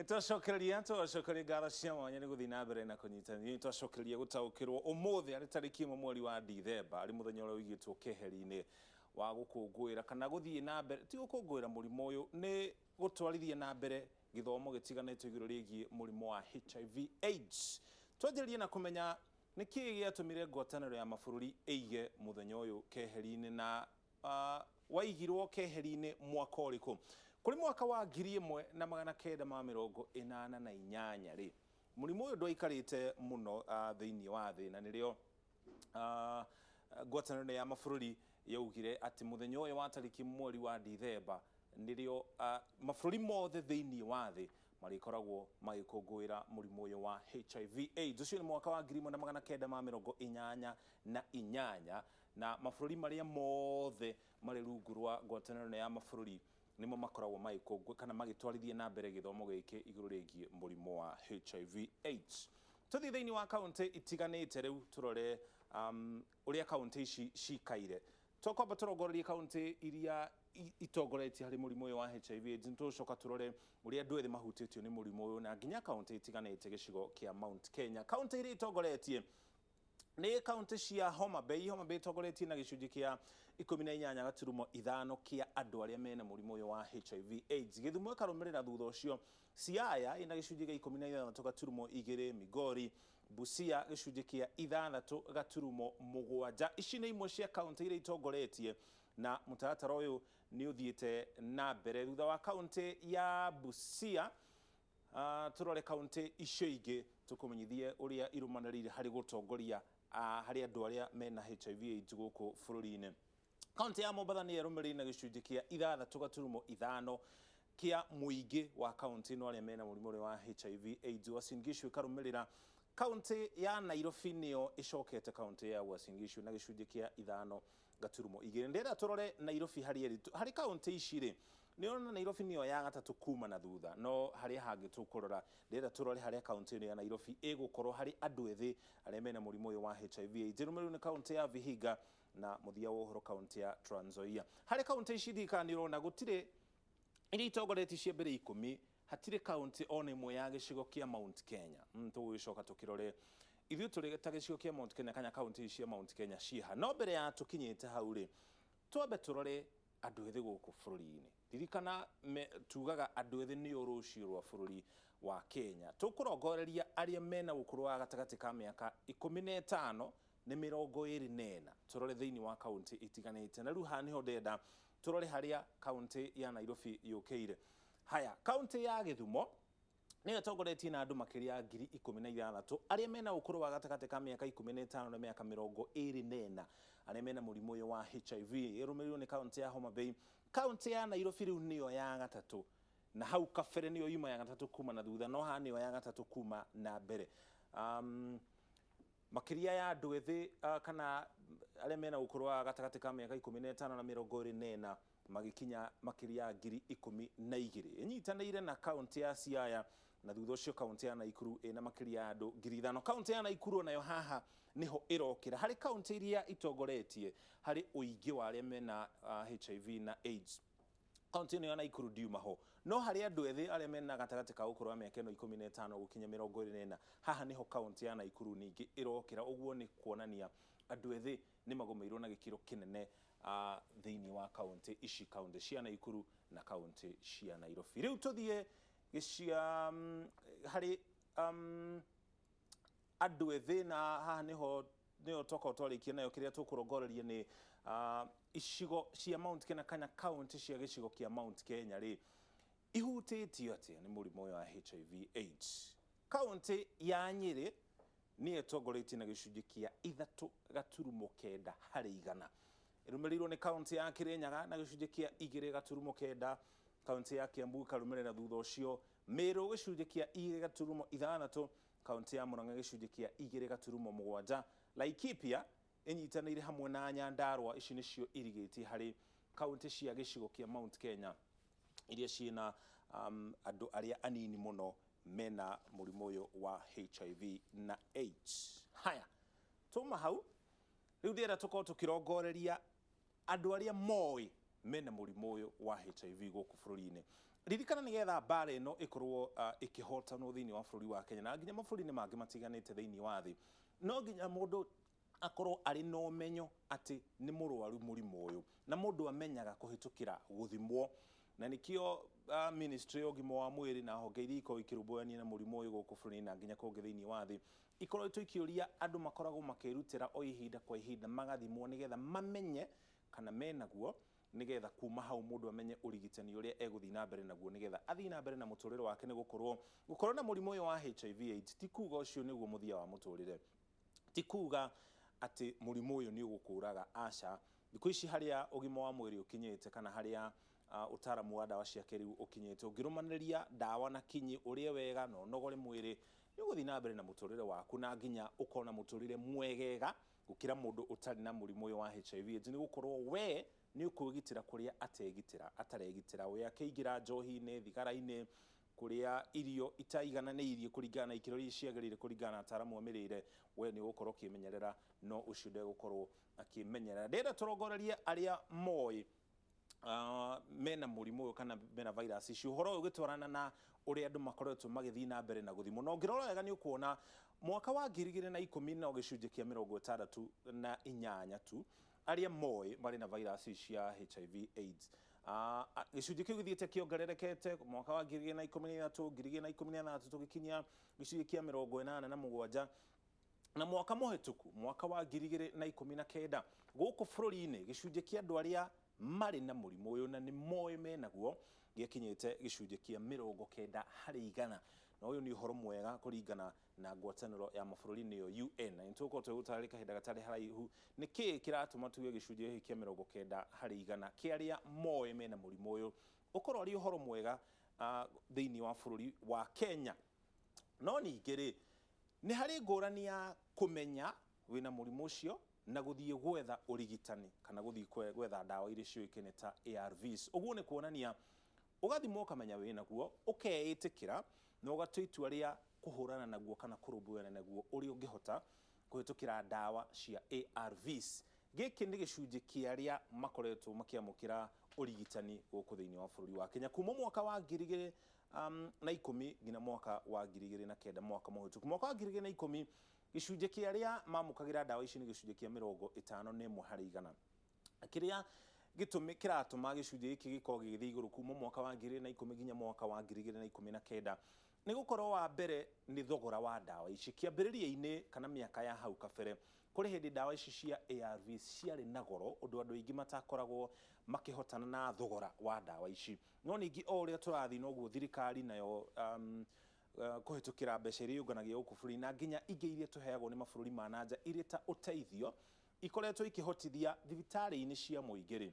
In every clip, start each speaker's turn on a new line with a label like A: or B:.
A: Nĩ twacokereria ngatho cia mwanya nĩ gũthiĩ na mbere na kũnyitanĩra. Nĩ twacokereria gũtaũkĩrwo ũmũthĩ arĩ tarĩki 1 mweri wa Dithemba, arĩ mũthenya ũrĩa ũigĩtwo keheri-inĩ wa gũkũngũĩra kana gũthiĩ na mbere, ti gũkũngũĩra mũrimũ ũyũ, nĩ gũtwarithia na mbere gĩthomo gĩtiganĩte igũrũ rĩgiĩ mũrimũ wa HIV AIDS. Twanjĩrĩrie na kũmenya nĩ kĩĩ gĩatũmire ngwatanĩro ya mabũrũri ĩige mũthenya ũyũ keheri-inĩ na waigirwo keheri-inĩ mwaka ũrĩkũ. Kũrĩ mwaka wa 1988 rĩ, mũrimũ ũyũ ndwaikarĩte mũno thĩinĩ wa thĩ, na nĩrĩo ngwatanĩro ya mabũrũri yaugire atĩ mũthenya ũyũ wa tarĩki mweri wa Dithemba nĩrĩo mabũrũri mothe thĩinĩ wa thĩ marĩkoragwo magĩkũngũĩra mũrimũ ũyũ wa HIV AIDS. Ũcio nĩ mwaka wa 1988, na mabũrũri marĩa mothe marĩ rungu rwa ngwatanĩro ya mabũrũri nĩmo makoragwo magĩkũngũ kana magĩtwarithia na mbere gĩthomo gĩkĩ igũrũ rĩgiĩ mũrimũ wa HIV AIDS. Tũthiĩ thĩinĩ wa kaũntĩ itiganĩte rĩu tũrore ũrĩa kaũntĩ ici cikaire. Tũkwamba tũrongorerie kaũntĩ iria itongoretie harĩ mũrimũ ũyũ wa HIV AIDS, nĩtũgũcoka tũrore ũrĩa andũ ethĩ mahutĩtio nĩ mũrimũ ũyũ na nginya kaũntĩ itiganĩte gĩcigo kĩa Mount Kenya. Kaũntĩ iria itongoretie nĩ kaũntĩ cia Homa Bay. Homa Bay ĩtongoretie na gĩcunjĩ kĩa 18.5 kĩa andũ arĩa mena mũrimũ ũyũ wa HIV AIDS. Gĩthumo ĩkarũmĩrĩra thutha ũcio, Siaya ĩna gĩcunjĩ kĩa 16.2, Migori, Busia gĩcunjĩ kĩa 6.7. Ici nĩ imwe cia kaũntĩ iria itongoretie, na mũtaratara ũyũ nĩ ũthiĩte na mbere. Thutha wa kaũntĩ ya Busia, tũrore kaũntĩ icio ingĩ tũkũmenyithie ũrĩa irũmanĩrĩire harĩ gũtongoria harĩ andũ arĩa mena HIV AIDS gũkũ bũrũri-inĩ. Kaũntĩ ya Mombatha nĩyo ĩrũmĩrĩire na gĩcunjĩ kĩa 6.5 kĩa mũingĩ wa kaũntĩ ĩno arĩa mena mũrimũ ũrĩa wa HIV AIDS. Uasin Gishu ĩkarũmĩrĩra. Kaũntĩ ya Nairobi nĩyo ĩcokete kaũntĩ ya Uasin Gishu na gĩcunjĩ kĩa 5.2. Ndĩrenda tũrore Nairobi harĩa ĩrĩ. Harĩ kaũntĩ ici rĩ, nĩ ũrona Nairobi nĩyo ya gatatũ kuma na thutha, no harĩa hangĩ tũkũrora, ndĩrenda tũrore harĩa kaũntĩ ĩno ya Nairobi ĩgũkorwo harĩ andũ ethĩ arĩa mena mũrimũ ũyũ wa HIV AIDS. Ĩrũmĩrĩirwo nĩ kaũntĩ ya Vihiga na mũthia wa ũhoro kaũntĩ ya Trans Nzoia. Harĩ kaũntĩ ici ndikana nĩ ũrona gũtirĩ iria itongoretie cia mbere 10, hatirĩ kaũntĩ ona ĩmwe ya gĩcigo kĩa Mount Kenya. Tũgũgĩcoka tũkĩrore ithuĩ tũrĩ ta gĩcigo kĩa Mount Kenya kana kaũntĩ ici cia Mount Kenya ciĩha. No mbere ya tũkinyĩte hau rĩ, twambe tũrore andũ ethĩ gũkũ bũrũri-inĩ. Ririkana tugaga andũ ethĩ nĩo rũciũ rwa bũrũri wa Kenya. Tũkũrongoreria arĩa mena ũkũrũ wa gatagatĩ ka mĩaka 15 na 24, tũrore thĩinĩ wa kaũntĩ itiganĩte. Na rĩu haha nĩho ndĩrenda tũrore harĩa kaũntĩ ya Nairobi yũkĩire. Haya, kaũntĩ ya Gĩthumo nĩyo ĩtongoretie na andũ makĩria ya 16,000 arĩa mena ũkũrũ wa gatagatĩ ka mĩaka 15 na mĩaka 24 arĩa mena mũrimũ ũyũ wa HIV. Ĩrũmĩrĩirwo nĩ kaũntĩ ya Homa Bay. Kaũntĩ ya Nairobi rĩu nĩyo ya gatatũ, na hau kabere nĩyo yuma ya gatatũ kuma na thutha, no haha nĩyo ya gatatũ kuma na mbere. Makĩria ya andũ ethĩ kana arĩa mena ũkũrũ wa gatagatĩ ka mĩaka 15 na 24 magĩkinya makĩria ya 12,000. Ĩnyitanĩire na kaũntĩ ya Siaya na thutha ũcio kaũntĩ ya Nakuru ĩna makĩria ya andũ 5,000. Kaũntĩ ya Nakuru nayo haha nĩho ĩrokĩra harĩ kaũntĩ iria itongoretie harĩ ũingĩ wa arĩa mena HIV na AIDS. Kaũntĩ ĩno ya Nakuru ndiuma ho, no harĩ andũ ethĩ arĩa mena gatagatĩ ka ũkũrũ wa mĩaka ĩno 15 gũkinya 24, haha nĩho kaũntĩ ya Nakuru ningĩ ĩrokĩra. Ũguo nĩ kuonania andũ ethĩ nĩ magũmĩirwo na gĩkĩro kĩnene thĩinĩ wa kaũntĩ ici, kaũntĩ cia Nakuru na kaũntĩ cia Nairobi. Rĩu tũthiĩ gĩcia harĩ andũ ethĩ, na haha nĩho nĩyo twakorwo twarĩkia nayo. Kĩrĩa tũkũrongoreria nĩ icigo cia Mount Kenya kana kaũntĩ cia gĩcigo kĩa Mount Kenya rĩ, ihutĩtio atĩa nĩ mũrimũ ũyũ wa HIV AIDS. Kaũntĩ ya Nyĩrĩ nĩyo ĩtongoretie na gĩcunjĩ kĩa 3.9 harĩ igana, ĩrũmĩrĩirwo nĩ kaũntĩ ya Kĩrĩnyaga na gĩcunjĩ kĩa 2.9, kaũntĩ ya Kiambu ĩkarũmĩrĩra thutha ũcio, Meru gĩcunjĩ kĩa 2.6, kaũntĩ ya Murang'a gĩcunjĩ kĩa 2.7, Laikipia ĩnyitanĩire hamwe na Nyandarua. Ici nĩcio irigĩtie harĩ kaũntĩ cia gĩcigo kĩa Mount Kenya iria ciĩna andũ arĩa anini mũno mena mũrimũ ũyũ wa HIV na AIDS. Haya, tuma hau rĩu ndĩrenda tũkorwo tũkĩrongoreria andũ arĩa moĩ mena mũrimũ ũyũ wa HIV gũkũ bũrũri-inĩ. Ririkana nĩgetha mbara ĩno ĩkorwo ĩkĩhotanwo thĩinĩ wa bũrũri wa Kenya na nginya mabũrũri-inĩ mangĩ matiganĩte thĩinĩ wa thĩ, no nginya mũndũ akorwo arĩ na ũmenyo atĩ nĩ mũrwaru mũrimũ ũyũ, na mũndũ amenyaga kũhĩtũkĩra gũthimwo. Na nĩkĩo ministry ya ũgima wa mwĩrĩ na honge iria ikoragwo ikĩrũmbũyania na mũrimũ ũyũ gũkũ bũrũri-inĩ na nginya kũngĩ thĩinĩ wa thĩ ikoretwo ikĩũria andũ makoragwo makĩrutĩra o ihinda kwa ihinda magathimwo nĩgetha mamenye kana menaguo, nĩgetha kuma hau mũndũ amenye ũrigitani ũrĩa egũthiĩ na mbere naguo nĩgetha athiĩ na mbere na mũtũrĩre wake, nĩ gũkorwo gũkorwo na mũrimũ ũyũ wa HIV AIDS ti kuga ũcio nĩguo mũthia wa mũtũrĩre, ti kuga atĩ mũrimũ ũyũ nĩ ũgũkũraga, aca. Thikũ ici harĩa ũgima wa mwĩrĩ ũkinyĩte kana harĩa ũtaaramu wa ndawa cia kĩrĩu ũkinyĩte, ũngĩrũmanĩria ndawa na kinyi, ũrĩe wega na ũnogore mwĩrĩ, nĩ ũgũthiĩ na mbere na mũtũrĩre waku na nginya ũkorwo na mũtũrĩre mwegega gũkĩra mũndũ ũtarĩ na mũrimũ ũyũ wa HIV AIDS, nĩ gũkorwo we nĩ ũkwĩgitĩra kũrĩa ategitĩra ataregitĩra, we akĩingĩra njohi-inĩ, thigara-inĩ, kũrĩa irio itaigananĩirie kũringana na ikĩro iria ciagĩrĩire kũringana na ataaramu a mĩrĩre, we nĩ ũgũkorwo ũkĩmenyerera, no ũcio ndegũkorwo akĩmenyerera. Ndĩrenda tũrongorerie arĩa moĩ mena mũrimũ ũyũ kana mena virus ici, ũhoro ũyũ ũgĩtwarana na ũrĩa andũ makoretwo magĩthiĩ na mbere na gũthimwo. Na ũngĩrora wega nĩ ũkuona mwaka wa 2010 no gĩcunjĩ kĩa 68 tu arĩa moĩ marĩ na virus cia HIV AIDS. Gĩcunjĩ kĩu gĩthiĩte kĩongererekete mwaka wa 2013, 2016 tũgĩkinyia gĩcunjĩ kĩa 87, na mwaka mũhĩtũku mwaka wa 2019 gũkũ bũrũri-inĩ gĩcunjĩ kĩa andũ arĩa marĩ na mũrimũ ũyũ na nĩ moĩ menaguo gĩakinyĩte gĩcunjĩ kĩa 90%. Na ũyũ nĩ ũhoro mwega kũringana na ngwatanĩro ya mabũrũri nĩyo UN. Na nĩtũgũkorwo tũgĩgũtarĩria kahinda gatarĩ haraihu nĩkĩĩ kĩratũma tuge gĩcunjĩ gĩkĩ kĩa 90% kĩa arĩa moĩ mena mũrimũ ũyũ ũkorwo arĩ ũhoro mwega thĩinĩ wa bũrũri wa Kenya. No ningĩ rĩ, nĩ harĩ ngũrani ya kũmenya wĩna mũrimũ ũcio na gũthiĩ gwetha ũrigitani kana gũthiĩ gwetha ndawa iria ciũĩkaine ta ARVs. Ũguo nĩ kuonania ũgathimwo ũkamenya wĩnaguo, ũkeĩtĩkĩra na ũgatua itua rĩa kũhũrana naguo kana kũrũmbũyana naguo ũrĩa ũngĩhota kũhĩtũkĩra ndawa cia ARVs. Gĩkĩ nĩ gĩcunjĩ kĩa arĩa makoretwo makĩamũkĩra ũrigitani gũkũ thĩinĩ wa bũrũri wa Kenya kuma mwaka wa 2010 nginya mwaka wa 2009, mwaka mũhĩtũku. Mwaka wa 2010 gĩcunjĩ kĩa arĩa mamũkagĩra ndawa ici nĩ gĩcunjĩ kĩa 51%. Kĩrĩa gĩtũmi kĩratũma gĩcunjĩ gĩkĩ gĩkorwo gĩgĩthiĩ igũrũ kuma mwaka wa 2010 nginya mwaka wa 2019 nĩ gũkorwo wa mbere nĩ thogora wa ndawa ici. Kĩambĩrĩria-inĩ kana mĩaka ya hau kabere kũrĩ hĩndĩ ndawa ici cia ARVs ciarĩ na goro ũndũ andũ aingĩ matakoragwo makĩhotana na thogora wa ndawa ici. No ningĩ o ũrĩa tũrathiĩ noguo thirikari nayo kũhĩtũkĩra mbeca iria yũnganagia gũkũ bũrũri na nginya ingĩ iria tũheagwo nĩ mabũrũri ma na nja irĩ ta ũteithio ikoretwo ikĩhotithia thibitarĩ-inĩ cia mũingĩ rĩ,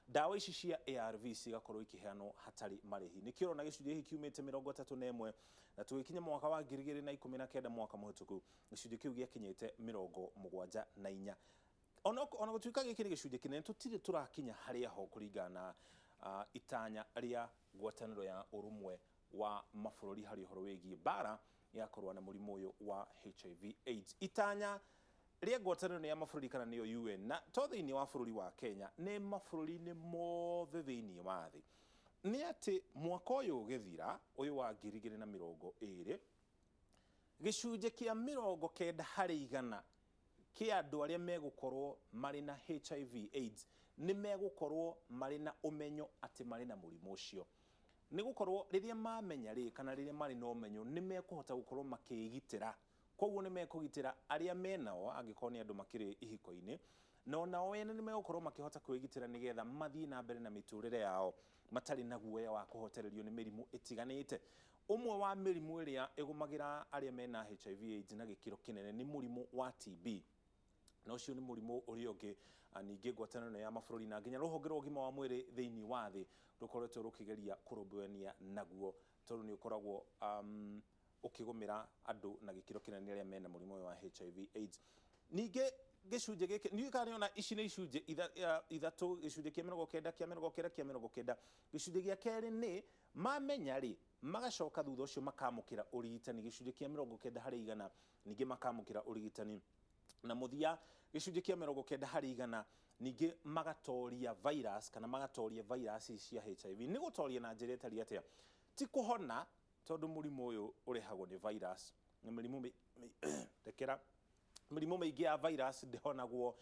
A: ndawa ici cia ARV cigakorwo ikĩheanwo hatarĩ marĩhi. Nĩkĩo ũrona gĩcunjĩ gĩkĩ kiumĩte 31 na tũgĩkinya mwaka wa 2019 mwaka mũhĩtũku gĩcunjĩ kĩu gĩakinyĩte 74. Ona gũtuĩka gĩkĩ nĩ gĩcunjĩ kĩnene, tũtirĩ tũrakinya harĩa ho kũringana na itanya rĩa ngwatanĩro ya ũrũmwe wa mabũrũri harĩ ũhoro wĩgiĩ mbara ya kũrũa na mũrimũ ũyũ wa HIV AIDS. Itanya rĩa ngwatanĩro ya mabũrũri kana nĩyo UN, na to thĩinĩ wa bũrũri wa Kenya, nĩ mabũrũri-inĩ mothe thĩinĩ wa thĩ, nĩ atĩ mwaka ũyũ ũgĩthira ũyũ wa 2020 gĩcunjĩ kĩa 90% kĩa andũ arĩa megũkorwo marĩ na HIV AIDS nĩ megũkorwo marĩ na ũmenyo atĩ marĩ na mũrimũ ũcio. Nĩ gũkorwo rĩrĩa mamenya rĩ, kana rĩrĩa marĩ na ũmenyo, nĩ mekũhota gũkorwo makĩĩgitĩra. Koguo nĩ mekũgitĩra arĩa menao angĩkorwo nĩ andũ makĩrĩ ihiko-inĩ, na onao ene nĩ megũkorwo makĩhota kwĩgitĩra nĩgetha mathiĩ na mbere na mĩtũrĩre yao matarĩ na guoya wa kũhotererio nĩ mĩrimũ ĩtiganĩte. Ũmwe wa mĩrimũ ĩrĩa ĩgũmagĩra arĩa mena HIV AIDS na gĩkĩro kĩnene nĩ mũrimũ wa TB. Na ũcio nĩ mũrimũ ũrĩa ũngĩ ningĩ ngwatanĩro ya mabũrũri na nginya rũhonge rwa ũgima wa mwĩrĩ thĩinĩ wa thĩ rũkoretwo rũkĩgeria kũrũmbũyania naguo, tondũ nĩ ũkoragwo ũkĩgũmĩra andũ na gĩkĩro kĩnene arĩa mena mũrimũ ũyũ wa HIV AIDS. Ningĩ gĩcunjĩ gĩkĩ ndiũĩ kana nĩona ici nĩ icunjĩ ithatũ, gĩcunjĩ kĩa 90, kĩa 90, kĩa 90. Gĩcunjĩ gĩa kerĩ nĩ mamenya rĩ, magacoka thutha ũcio makamũkĩra ũrigitani, gĩcunjĩ kĩa 90%, ningĩ makamũkĩra ũrigitani. Na mũthia gĩcunjĩ kĩa 90% Ningĩ magatoria virus kana magatoria virus cia HIV. Nĩ gũtoria na njĩra ĩtariĩ atĩa? Ti kũhona, tondũ mũrimũ ũyũ ũrehagwo nĩ virus, na mĩrimũ rekera, mĩrimũ mĩingĩ ya virus ndĩhonagwo.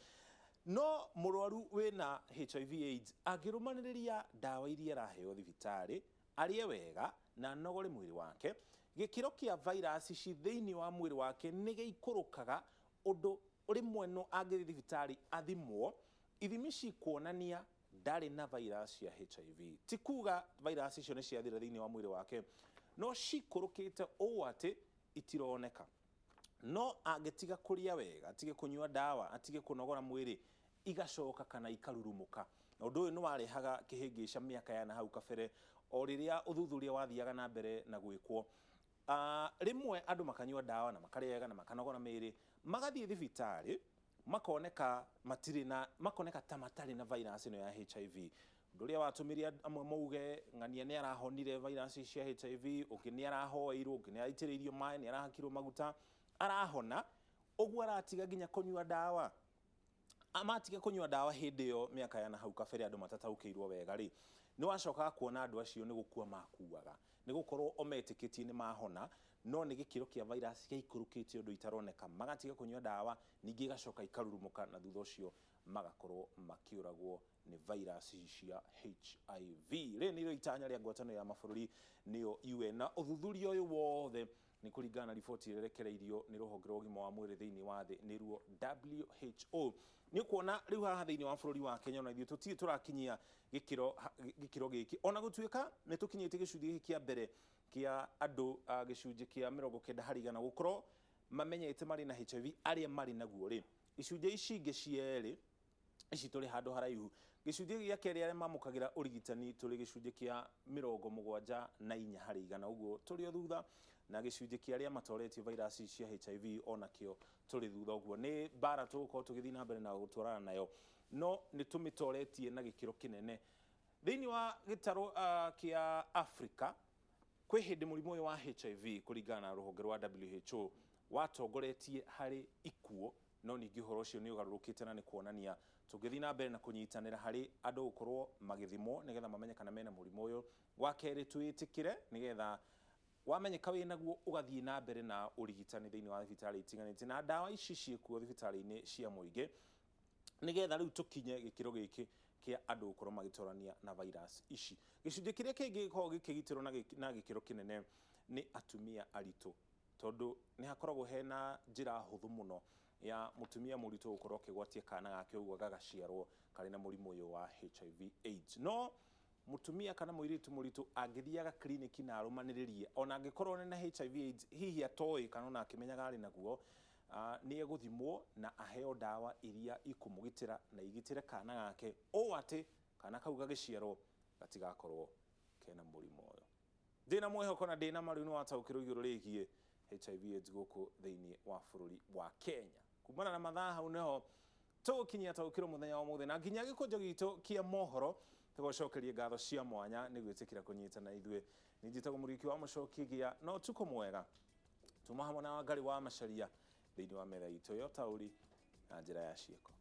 A: No mũrwaru wĩna HIV AIDS angĩrũmanĩrĩria ndawa iria araheo thibitarĩ, arĩe wega na anogore mwĩrĩ wake, gĩkĩro kĩa virus ici thĩinĩ wa mwĩrĩ wake nĩ gĩikũrũkaga, ũndũ rĩmwe no angĩthiĩ thibitarĩ athimwo, ithimi cikuonania ndarĩ na virus ya HIV. Ti kuga virus icio nĩ ciathira thĩinĩ wa mwĩrĩ wake, no cikũrũkĩte ũũ atĩ itironeka. No angĩtiga kũrĩa wega, atige kũnyua ndawa, atige kũnogora mwĩrĩ, igacoka kana ikarurumũka. Na ũndũ ũyũ nĩ warehaga kĩhĩngĩca mĩaka ya na hau kabere, o rĩrĩa ũthuthuria wathiaga na mbere na gwĩkwo. Rĩmwe andũ makanyua ndawa na makarĩa wega na makanogora mĩĩrĩ, magathiĩ thibitarĩ makoneka matirĩ na, makoneka ta matarĩ na virus ĩno ya HIV. Ũndũ ũrĩa watũmire amwe mauge ng'ania nĩ arahonire virus cia HIV, ũngĩ nĩ arahoeirwo, ũngĩ nĩ araitĩrĩirio maĩ, nĩ arahakirwo maguta, arahona, ũguo aratiga nginya kũnyua ndawa. Matiga kũnyua ndawa hĩndĩ ĩyo mĩaka ya na hau kabere andũ matataũkĩirwo wega rĩ, nĩ wacokaga kuona andũ acio nĩ gũkua makuaga, nĩ gũkorwo o metĩkĩtie nĩ mahona, no nĩ gĩkĩro kĩa virus gĩaikũrũkĩte ũndũ itaroneka, magatiga kũnyua ndawa, ningĩ igacoka ikarurumũka, na thutha ũcio magakorwo makĩũragwo nĩ virus cia HIV. Rĩrĩ nĩrĩo itanya rĩa ngwatanĩro ya mabũrũri, nĩyo UN. Na ũthuthuria ũyũ wothe nĩ kũringana na riboti ĩrĩa ĩrekereirio nĩ rũhonge rwa ũgima wa mwĩrĩ thĩinĩ wa thĩ, nĩruo WHO. Nĩ ũkuona rĩu haha thĩinĩ wa bũrũri wa Kenya ona ithuĩ tũtirĩ tũrakinyia gĩkĩro gĩkĩro gĩkĩ, ona gũtuĩka nĩ tũkinyĩtie gĩcunjĩ gĩkĩ kĩa mbere kĩa andũ, gĩcunjĩ kĩa 90% gũkorwo mamenyete marĩ na HIV arĩa marĩ naguo rĩ, icunjĩ ici ingĩ cierĩ ici tũrĩ handũ haraihu. Gĩcunjĩ gĩa kerĩ arĩa mamũkagĩra ũrigitani tũrĩ gĩcunjĩ kĩa 74%, ũguo tũrĩ o thutha, na gĩcunjĩ kĩa arĩa matoretio virus cia HIV onakĩo tũrĩ thutha. Ũguo nĩ mbara tũgũkorwo tũgĩthiĩ na mbere na gũtwarana nayo, no nĩ tũmĩtoretie na gĩkĩro kĩnene. Thĩinĩ wa gĩtarũ kĩa Africa kwĩ hĩndĩ mũrimũ ũyũ wa HIV kũringana na rũhonge rwa WHO watongoretie harĩ ikuũ, no ningĩ ũhoro ũcio nĩ ũgarũrũkĩte, na nĩ kuonania tũngĩthiĩ na mbere na kũnyitanĩra harĩ andũ gũkorwo magĩthimwo nĩgetha mamenye kana mena mũrimũ ũyũ. Wa kerĩ, twĩtĩkĩre nĩgetha wamenyeka wĩ naguo ũgathiĩ na mbere na ũrigitani thĩinĩ wa thibitarĩ itiganĩte, na ndawa ici ciĩkuo thibitarĩ-inĩ cia mũingĩ, nĩgetha rĩu tũkinye gĩkĩro gĩkĩ kĩa andũ gũkorwo magĩtorania na virus ici. Gĩcunjĩ kĩrĩa kĩngĩ gĩkoragwo gĩkĩgitĩrwo na gĩkĩro kĩnene nĩ atumia aritũ, tondũ nĩ hakoragwo hena njĩra hũthũ mũno ya mũtumia mũritũ gũkorwo akĩgwatia kana gake, ũguo gagaciarwo karĩ na mũrimũ ũyũ wa HIV AIDS. No mũtumia kana mũirĩtu mũritũ angĩthiaga kiriniki na arũmanĩrĩrie, ona angĩkorwo nĩ na HIV AIDS hihi atoĩ kana ona akĩmenyaga arĩ naguo, nĩ egũthimwo na aheo ndawa iria ikũmũgitĩra na igitĩre kana gake, ũũ atĩ kana kau gagĩciarwo gatigakorwo kena mũrimũ ũyũ. Ndĩna mwĩhoko na ndĩna ma rĩu nĩ wataũkĩrwo igũrũ rĩgiĩ HIV AIDS gũkũ thĩinĩ wa bũrũri wa Kenya. Kumana na mathaa hau nĩho tũgũkinyia taũkĩrwo mũthenya wa ũmũthĩ, na nginya gĩkũnjo gitũ kĩa mohoro tũgũcokerie ngatho cia mwanya nĩ gwĩtĩkĩra kũnyitana ithuĩ. Nĩ njĩtagwo Mũriũki wa Mũcoki, gĩa na ũtukũ mwega. Tuma hamwe na Wangari wa Macharia thĩinĩ wa metha itũ ya ũtaũri na njĩra ya ciĩko.